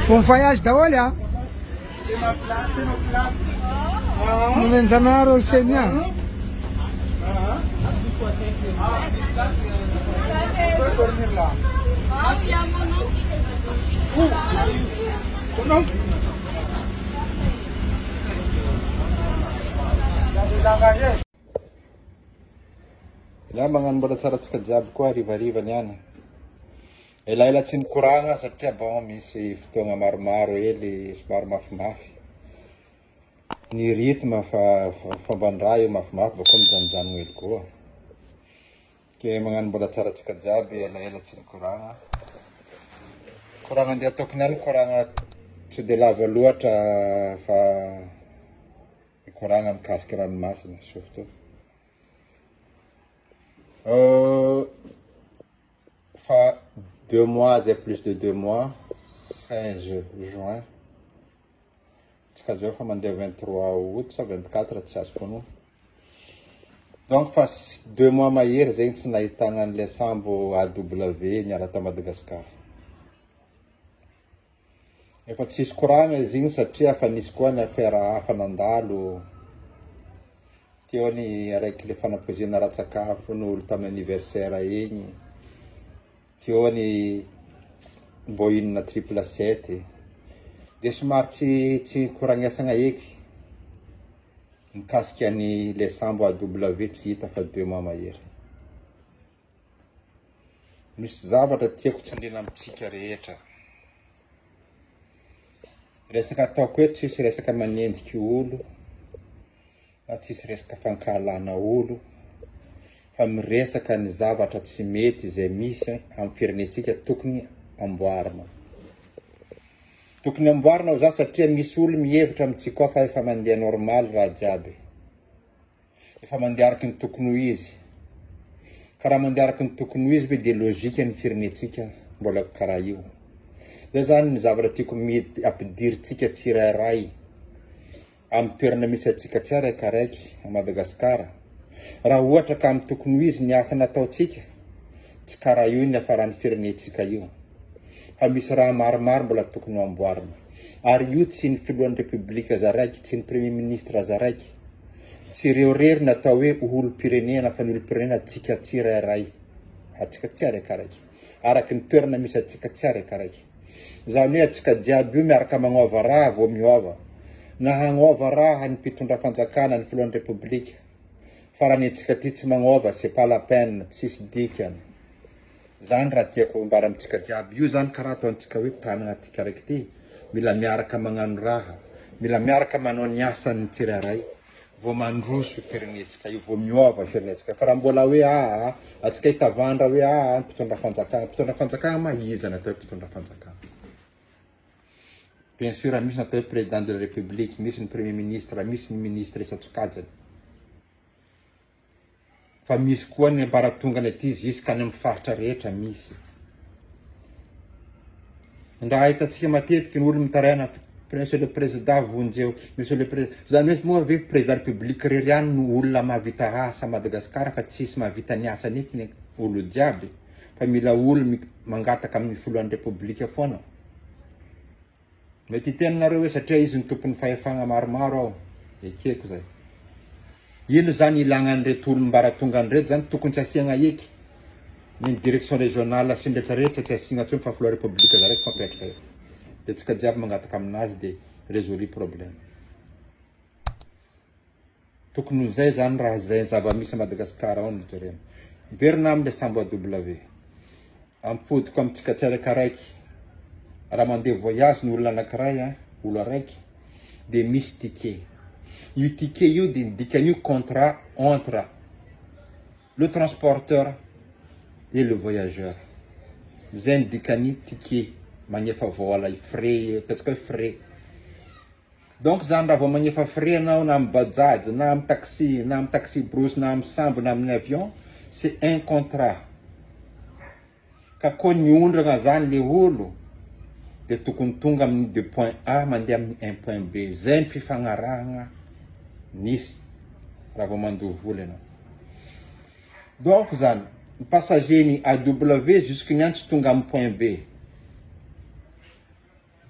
Bon voyage daholo a. Nomenjanahary Olsenia. Ela magnano mbola tsara antsika jiaby koa harivariva niany. Elaela tsy nikoragna satria bon misy fotoagna maromaro hely somary mafimafy. Ny rythme fa fomban-draha io mafimafy bakeo mijanonjanogno hely koa. Ke magnano mbola tsara antsika jiaby elaela tsy nikoragna. Koragna andeha ataoko niany koragna tsy de lava loatra fa Mikoragna mikasika ranomasina surtout. Fa deux mois zay plus de deux mois, 16 juin. Tsika zao efa mandeha 23 août sa 24 tsy azoko anao. Donc fa deux mois mahery zegny tsy nahitagna an'ilay sambo AW niala tao Madagascar. Efa tsisy koragna izy igny satria efa nisy koa ny affaire hafa nandalo. Teo ny araiky le fanapoizina ara-tsakafo ny olo tamin'ny anniversaire igny. Teo ny Boeing triple sept. De somary tsy tsy koragnesagna eky mikasika ny le sambo AW tsy hita fa deux mois mahery. Misy zavatra tiako tsindriana amintsika rehetra. Resaka ataoko eto tsisy resaka manenjiky olo na tsisy resaka fankahalana olo fa miresaka ny zavatra tsy mety izay misy amin'ny firenentsika tokony amboarina. Tokony amboarina ho za satria misy olo mihevitra amintsika ao fa efa mandeha normal raha jiaby. Efa mandeha araka ny tokony ho izy. Ka raha mandeha araka ny tokony ho izy ve dia logique ny firenentsika mbola karaha io. Zay zany ny zavatra tiako mety ampidirintsika tsirairay amin'ny toerana misy antsika tsiraikaraiky à Madagascar. Raha ohatra ka amin'ny tokony ho izy ny asa nataontsika, tsy karaha io ny hafaran'ny firenentsika io. Fa misy raha maromaro mbola tokony ho amboarina. Ary io tsy ny filohan'ny République zaraiky, tsy ny Premier ministre zaraiky. Tsy ireo irery no atao hoe olom-pirenena fa ny olom-pirenena antsika tsirairay, antsika tsiaraikaraiky, araka ny toerana misy antsika tsiaraikaraiky. Izany hoe antsika jiaby io miaraka magnova raha vao miova. Na hagnova raha ny mpitondra fanjakana, ny filohan'ny Repoblika, fa raha ny antsika aty tsy magnova, c'est pas la peine, tsisy dikany. Zany raha tiako ambara amintsika jiaby. Io zany karaha ataontsika hoe tanagna aty araiky ty, mila miaraka magnano raha, mila miaraka manao ny asany ny tsirairay vao mandroso io firenentsika io, vao miova firenentsika. Fa raha mbola hoe aa, atsika hitavandra hoe aa mpitondra fanjakana, mpitondra fanjakana ma iza ny atao hoe mpitondra fanjakana? Bien sûr misy ny atao hoe président de la république, misy ny premier ministre, misy ny ministre isan-tsokajiny. Fa misy koa ny ambaratongany aty jusqu'any amin'ny faritra rehetra misy. Ndra ahitantsika matetiky ny olo mitaraina Monsieur le Président vonjeo, Monsieur le Président. Zany hoe moa ve Président République irery ihany no olona mahavita asa Madagascar fa tsisy mahavita ny asany eky ny olo jiaby fa mila olo mangataka amin'ny filohan'ny République foana. Mety hiteny nareo hoe satria izy no tompon'ny fahefagna maromaro ao. Ekeko zay. Ino zany ilagna an'ireto olom-baratongany reto zany tokony tsy asiagna eky. Ny direction régionale sy ny rehetra rehetra tsy asiagna tsony fa filoha république za raiky fampiatrika eo. De tsika jiaby mangataka aminazy de résolu problème. Tokony ho zay zany raha zay zava-misy a Madagascar ao no jerena. Miverina aminy le sambo AW. Ampodiko amintsika tsiraikaraiky. Raha mandeha voyage ny olona anakiray an, olo araiky, dia misy ticket. Io ticket io dia ny dikan'io contrat entre le transporteur et le voyageur. Zay ny dikan'ny ticket magnefa vola, frais, ataontsika hoe frais. Donc zany raha vao magnefa frais anao na amin'ny bajaj na amin'ny taxi na amin'ny taxi brousse na amin'ny sambo na amin'ny avion c'est un contrat. Ka koa niondrana zany le olo de tokony tonga amin'ny de point A mandeha amin'ny un point B. Zay ny fifagnarahagna nisy raha vao mandoa vola ianao. Donc zany ny passager ny AW jusque niany tsy tonga amin'ny point B.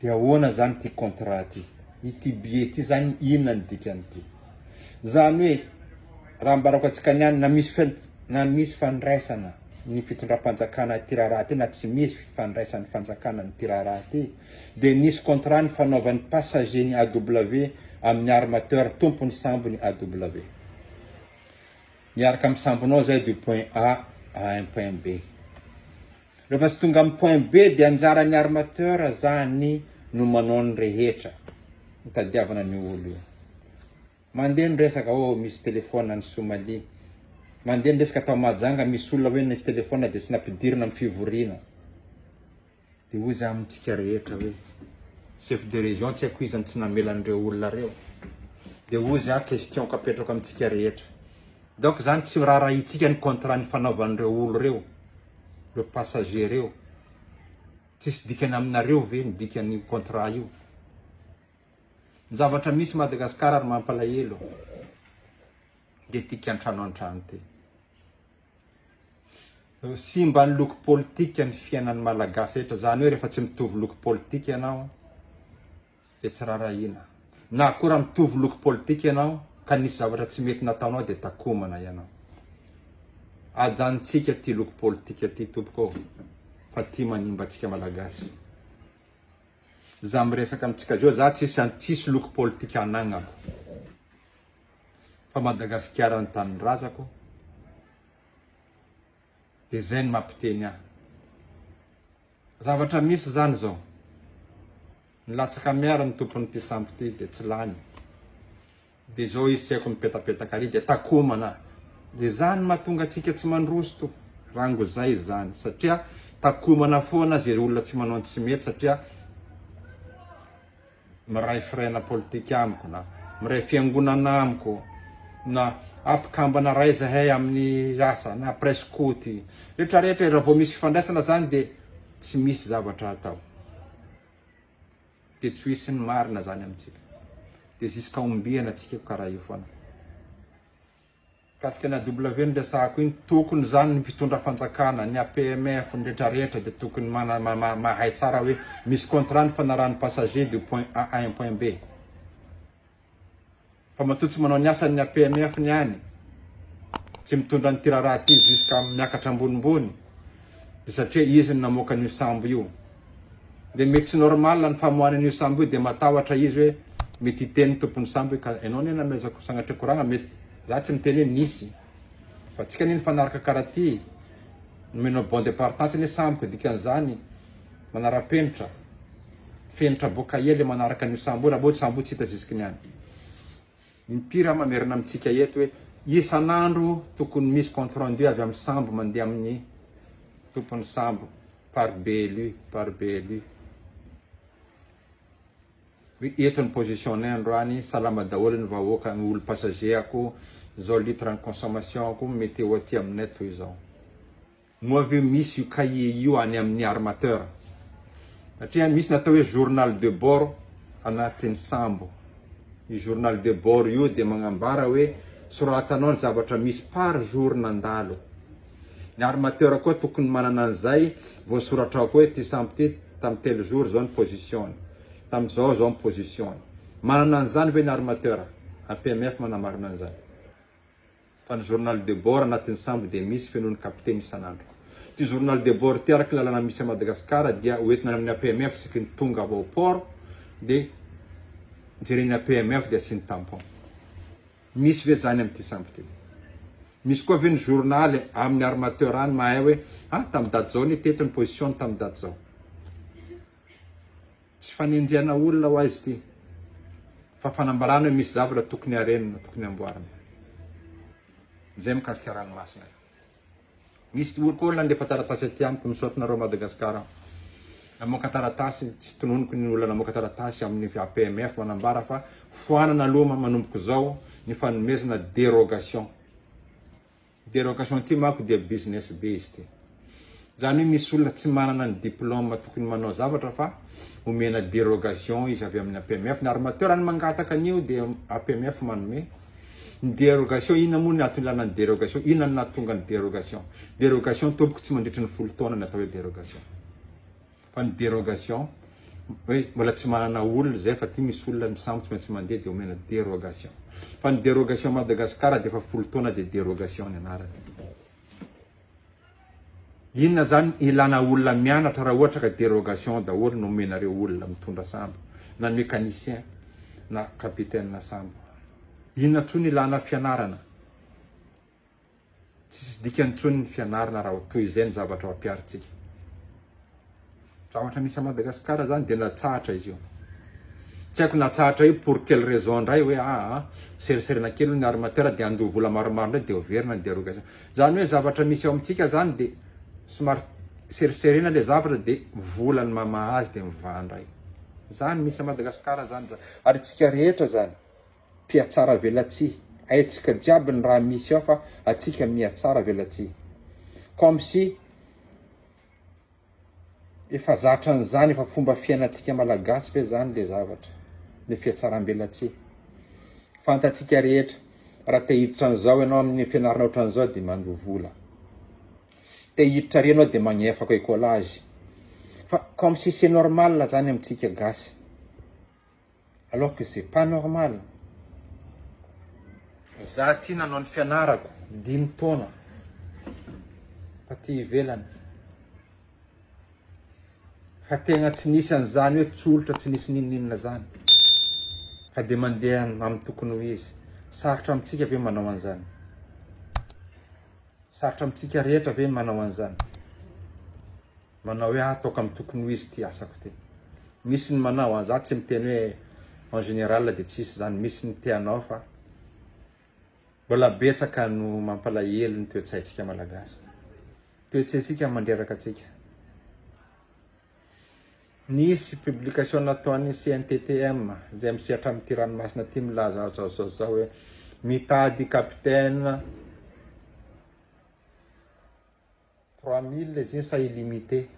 Dia ahoana zany ity contrat ity? Ity billet ity zany inona ny dikan'ity? Zany hoe raha ambarako antsika niany na misy na misy fandraisana ny fitondram-panjakana ity raharaha ity na tsy misy fifandraisan'ny fanjakana an'ity raharaha ity dia nisy contrat nifanaovan'ny passager ny AW amin'ny armateur tompon'ny sambo ny AW. Miaraka amin'ny sambonao zay du point A à un point B. Rehefa tsy tonga amin'ny point B dia anjaran'ny armateur zany no manao ny rehetra hitadiavana an'io olo io. Mandeha ny resaka oh misy téléphone any Somalie. Mandeha ny resaka tao Mahajanga misy olona hoe nisy téléphone dia tsy nampidirina amin'ny fivoriana. Dia hoy za amintsika rehetra hoe chef de région tsy haiko iza no tsy namela an'ireo olona ireo. Dia hoy za question-ko apetrako amintsika rehetra. Donc zany tsy raharahiantsika ny contrat nifanaovan'ireo olo ireo, ireo passager ireo. Tsisy dikany aminareo ve ny dikan'io contrat io? Ny zavatra misy Madagascar ary mampalahelo dia ity kiantrano antrano ity. Simba ny loko politika ny fiainan'ny Malagasy rehetra, zany hoe rehefa tsy mitovy loko politika ianao dia tsy rarahiana. Na koa raha mitovy loko politika ianao ka nisy zavatra tsy mety nataonao dia takomana ianao. Ajanontsika ity loko politika ity tompoko ô, fa ity manimba antsika Malagasy. Za miresaka amintsika zao, za tsisy tsisy loko politika anagnako. Fa Madagasikara ny tanindrazako. Dia zay no mampiteny ahy. Zavatra misy zany zao. Nilatsaka miara ny tompon'ity sambo ity dia tsy lany. Dia zao izy tsy haiko mipetapetaka ary dia takomana. Dia zany mahatonga antsika tsy mandroso to. Rango zay zany satria takomana foana zay olona tsy manao ny tsy mety satria miray firaina politika amiko na miray fiangonana amiko na mpikambana ray zahay amin'ny asa na prescoty rehetra rehetra raha vao misy fifandraisana zany dia tsy misy zavatra atao dia tsy ho hisy ny marina zany amintsika dia jusqu'à ombiana tsika karaha io foana. Mikasika ny AW noresahako iny, tokony izany ny mpitondra fanjakana, ny APMF, ny rehetra rehetra dia tokony mahay tsara hoe misy contrat nifanarahan'ny passager du point A à un point B. Fa matoa tsy manao ny asany ny APMF ny any, tsy mitondra an'ity raharaha ity jusqu'à miakatra ambonimbony, dia satria izy no namoaka an'io sambo io. Dia mety tsy normal ny famoahana an'io sambo io dia matahotra izy hoe mety hiteny ny tompon'ny sambo hoe ka ianao anie namezako sagnatria koragna mety za tsy miteny hoe nisy fa tsika anie nifanaraka karaha ty nomenao bon de partance anie samboko dikan'izany manara-penitra fenitra boaka ela manaraka an'io sambo io raha vao sambo io tsy hita jusque ny any. Impiry aho mamerina amintsika eto hoe isan'andro tokony misy compte rendu avy amin'ny sambo mandeha amin'ny tompon'ny sambo par BLU par BLU. Hoe eto ny position-nay androany, salama daholo ny vahoaka, ny olo passager-ko, zao litre ny consommation-ko, météo aty aminay toy izao. Moa ve misy io cahier io any amin'ny armateur? Satria misy ny atao hoe journal de bord anatin'ny sambo. Io journal de bord io dia magnambara hoe soratanao ny zavatra misy par jour nandalo. Ny armateur koa tokony manana an'izay, voasoratra ao koa hoe ity sambo ity tamin'ny tel jour izao ny position-ny, tamin'izao izao ny position-ny. Manana an'izany ve ny armateur? APMF manamarina an'izany. Fa ny journal de bord anatin'ny sambo dia misy fenoin'ny kapiteny isan'andro. Ity journal de bord ity araka ny lalana misy à Madagascar dia hoentina any amin'ny APMF isaky ny tonga avy ao port dia jeren'ny APMF dia asiany tampon. Misy ve izany amin'ity sambo ity? Misy koa ve ny journal amin'ny armateur any mahay hoe ah tamin'ny daty izao anie teto ny position-ny tamin'ny daty izao. Tsy fanenjehana olona hoa izy ity fa fanambarana hoe misy zavatra tokony harenina, tokony hamboarina. Izay mikasika ranomasina io. Misy koa olona nandefa taratasy aty amiko, misaotra anareo Madagascar aho. Namoaka taratasy, tsy tononiko ny olona namoaka taratasy amin'ny APMF manambara fa foanana aloha manomboka izao ny fanomezana dérogation. Dérogation ity manko dia business be izy ity. Izany hoe misy olona tsy manana ny diplôme tokony manao zavatra fa omena dérogation izy avy amin'ny APMF. Ny armateur any mangataka an'io dia APMF manome. Ny dérogation inona moa ny antony ilana ny dérogation? Inona no nahatonga ny dérogation? Dérogation tompoko tsy mandritry ny folo taona ny atao hoe dérogation. Fa ny dérogation. Hoe mbola tsy manana olona izay fa ty misy olona ny sambo tsy maintsy mandeha dia omena dérogation. Fa ny dérogation Madagascar dia efa folo taona dia dérogation ny anarany. Inona zany ilana olona mianatra raha ohatra ka dérogation daholo no omenareo olona mitondra sambo na mécanicien na capitaine sambo. Inona tsony ilana fianarana? Tsisy dikany intsony ny fianarana raha toy izay ny zavatra ho ampiharintsika. Zavatra misy à Madagascar zany dia natsahatra izy io. Tsy haiko natsahatra io pour quelle raison indray hoe aa seriserena kely hono ny armateur dia handoa vola maromaro indray dia hoverina ny derogation. Zany hoe zavatra misy ao amintsika zany dia somary seriserena le zavatra dia vola ny mamaha azy dia mivaha indray. Zany misy à Madagascar zany zany. Ary tsika rehetra zany. Mpihatsara velatsihy. Haintsika jiaby ny raha misy ao fa atsika mihatsara velatsihy. Comme si efa zatra an'izany, efa fomba fiainantsika malagasy ve zany le zavatra, le fihatsaram-belatsihy. Fantatsika rehetra, raha te hiditra an'izao ianao amin'ny fianarana ohatran'izao dia mandoa vola. Te hiditra ary ianao dia magnefaka écolage. Fa comme si c'est normal zany amintsika gasy. Alors que c'est pas normal. Za aty nanao ny fianarako dimy taona taty ivelany fa tegna tsy nisy an'izany hoe tsolotra tsy nisy n'inon'inona zany fa de mandeha amin'ny tokony ho izy. Sarotra amintsika ve manao an'izany? Sarotra amintsika rehetra ve manao an'izany? Manao hoe ataoko amin'ny tokony ho izy ity asako ity. Misy ny manao an, za tsy miteny hoe en général dia tsisy zany, misy ny te hanao fa mbola betsaka no mampalahelo ny toe-tsaintsika malagasy. Toe-tsaintsika mandreraka antsika. Nisy publication nataon'ny CNTTM izay misehatra amin'ity ranomasina ity milaza zao zao zao hoe mitady capitaine 3000 izy iny sa illimité?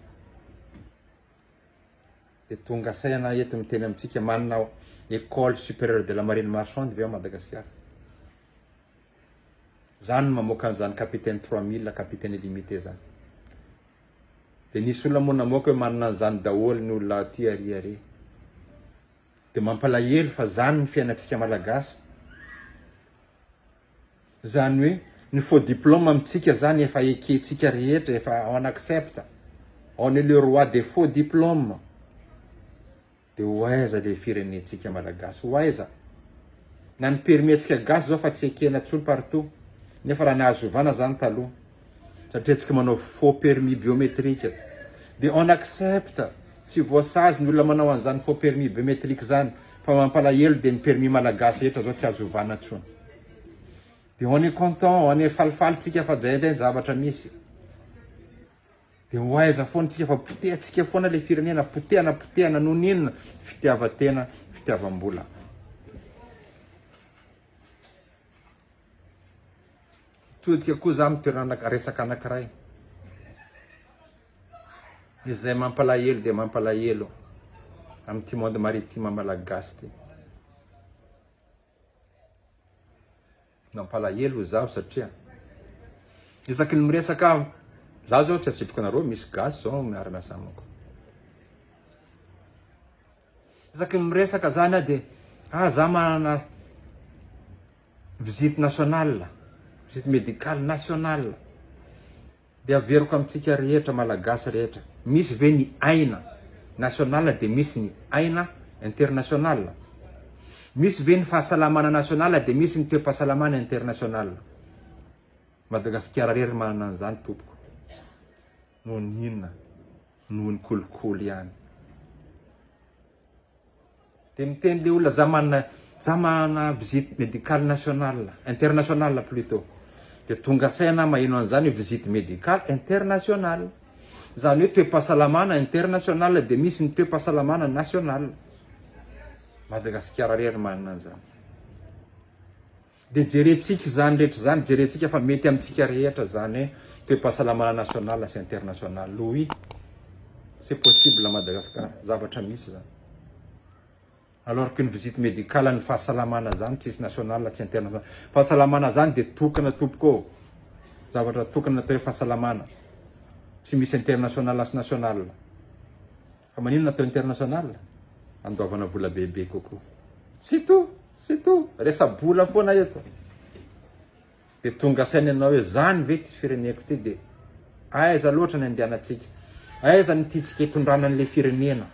Dia tonga saina eto miteny amintsika manana école supérieure de la marine marchande ve ao Madagasikara? Zany no mamoaka an'izany capitaine 3000, capitaine illimité zany. Dia nisy olona moa namoaka hoe manana an'izany daholo ny olona aty ary ary. Dia mampalahelo fa zany ny fiainantsika malagasy. Izany hoe ny faux diplôme amintsika zany efa ekentsika rehetra, efa on accepte, on est le roi des faux diplômes. De ho aiza le firenentsika malagasy, ho aiza? Na ny permis antsika gasy zao fa tsy ekena tsony partout, nefa raha nahazo ovana zany taloha, satria tsika manao faux permis biométrique, de on accepte, tsy voasazy ny olona manao an'izany faux permis biométrique zany, fa mampalahelo de ny permis malagasy rehetra zao tsy azo ovana tsony. De on est content, on est falifaly tsika fa zay indray ny zavatra misy. De ho aiza foana tsika fa potehantsika foana le firenena, potehana potehana noho ny inona? Fitiavan-tena, fitiavam-bola. Todika koa za amin'ny toerana resaka anankiray. Izay mampalahelo dia mampalahelo amin'ity monde maritime malagasy ity. Nampalahelo izaho satria isaky ny miresaka aho, za zao tsy atsipiko anareo, misy gasy zao miara-miasa amiko. Isaky ny miresaka zany aho dia ah za manana visite nationale, visite médicale nationale. Dia averiko amintsika rehetra Malagasy rehetra, misy ve ny aina national dia misy ny aina international? Misy ve ny fahasalamana national dia misy ny toe-pahasalamana international? Madagasikara rery manana an'izany tompoko. Noho ny inona? Noho ny kolikoly ihany. Dia miteny le olona za manana za manana visite médicale nationale, internationale plutôt. Dia tonga saina aho maheno an'izany hoe visite médicale internationale. Izany hoe toe-pahasalamana internationale dia misy ny toe-pahasalamana nationale. Madagasikara rery manana an'izany. Dia jerentsika izany rehetra izany, jerentsika fa mety amintsika rehetra izany hoe toe-pahasalamana national sy international. Oui, c'est possible à Madagascar, zavatra misy izany. Alors que ny visite médicale ny fahasalamana izany tsisy national tsy international. Fahasalamana izany dia tokana tompoko ô. Zavatra tokana atao hoe fahasalamana. Tsy misy international sy national. Fa maninona atao international? Andoavana vola bebe kokoa. C'est tout, c'est tout. Resa-bola foana eto. Dia tonga saina ianao hoe zany ve ity fireneko ity dia aiza loatra ny andehanantsika? Aiza ny tiantsika hitondrana an'ilay firenena?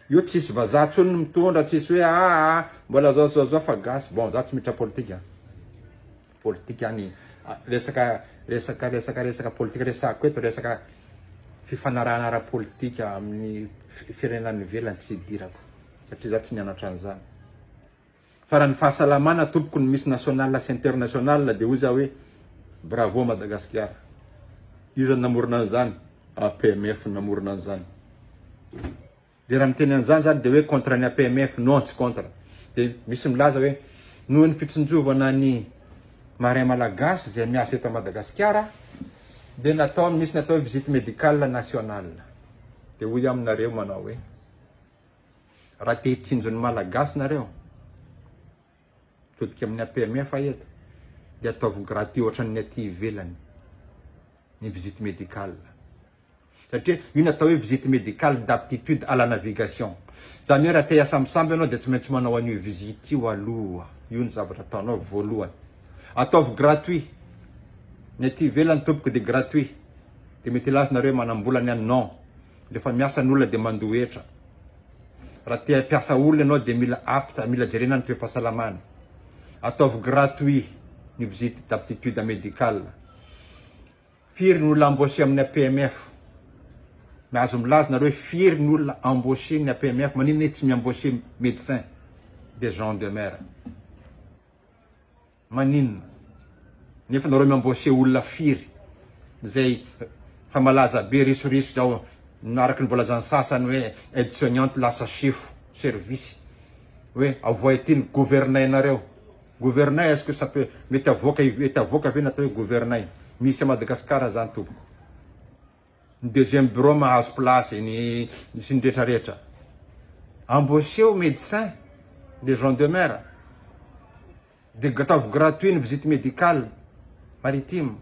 Io tsisy vazaha tsony ny mitondra, tsisy hoe aa ah, mbola zao zao zao fa gasy. Bon, za tsy miditra politika. Politika any resaka resaka resaka resaka politika resahako eto resaka fifanarahana ara-politika amin'ny firenena any ivelany tsy idirako satria za tsy nianatra an'izany. Fa raha ny fahasalamana tompoko no misy national sy international dia hoy za hoe bravo Madagasikara. Iza no namorona an'izany? APMF no namorona an'izany. Dia raha miteny an'izany zany dia hoe contre ny APMF, non tsy contre. Dia misy milaza hoe noho ny fitsinjovana ny marin malagasy izay miasa eto Madagasikara dia natao misy ny atao hoe visite médicale nationale. Dia hoy aminareo manao hoe Raha te hitsinjo ny Malagasy nareo, mitodika amin'ny APMF aho eto, dia ataovy gratuit ohatran'ny aty ivelany ny visite médicale. Satria io ny atao hoe visite médicale d'aptitude à la navigation. Izany hoe raha te hiasa amin'ny sambo ianao dia tsy maintsy manao an'io visite io aloha. Io ny zavatra ataonao voalohany. Ataovy gratuit. Ny aty ivelany tompoko dia gratuit. Dia mety hilaza nareo hoe manam-bola ny any. Non. Rehefa miasa ny olona dia mandoa hetra. Raha te hampiasa olona ianao dia mila apte, mila jerena ny toe-pahasalamany. Ataovy gratuit ny visite d'aptitude médicale. Firy ny olona embauché amin'ny APMF? Mahazo milaza nareo hoe firy ny olona embauché ny APMF? Maninona izy tsy mi-embaucher médecin des gens de mer? Maninona? Nefa nareo mi-embaucher olona firy izay fa malaza be risoriso zao araka ny voalazan'ny sasany hoe aide soignante lasa chef service hoe avoay aty ny gouvernail-nareo. Gouvernail est-ce que ça peut mety avoaka mety avoaka ve ny atao hoe gouvernail? Misy à Madagascar zany tompoko. Ny deuxième bureau mahazo place ny sy ny retraretra. Embaucher médecin des gens de mer. Dia ataovy gratuit ny visite médicale maritime.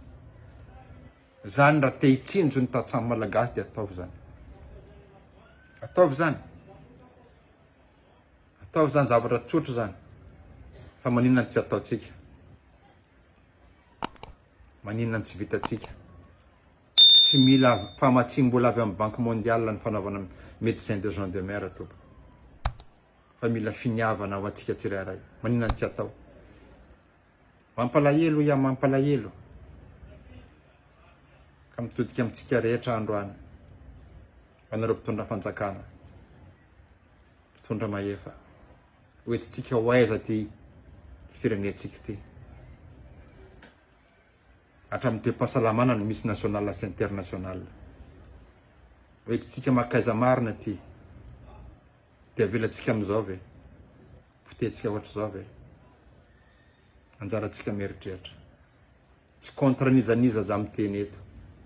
Zany raha te hitsinjo ny tantsaha malagasy dia ataovy zany. Ataovy zany. Ataovy zany zavatra tsotra zany. Fa maninona no tsy ataontsika? Maninona no tsy vitantsika? Tsy mila famatsiam-bola avy amin'ny Banque mondiale ny fanaovana médecin de gens de mer tompoko. Fa mila finiavana ho antsika tsirairay. Maninona no tsy atao? Mampalahelo ia mampalahelo. Ka mitodika amintsika rehetra androany. Anareo mpitondra fanjakana. Mpitondra mahefa. Ho entintsika ho aiza ty firenentsika ity? Hatramin'ny toe-pahasalamana no misy national sy international. Ho entintsika makaiza marina ity? Dia avelantsika amin'izao ve? Potehintsika ohatr'izao ve? Anjarantsika mieritreritra. Tsy contre n'iza n'iza za miteny eto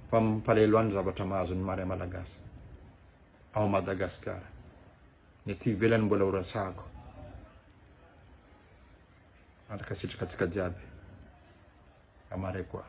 fa mampalahelo ahy ny zavatra mahazo ny marin malagasy ao Madagascar. Ny aty ivelany mbola ho resahako. Mankasitraka antsika jiaby. Amare koa.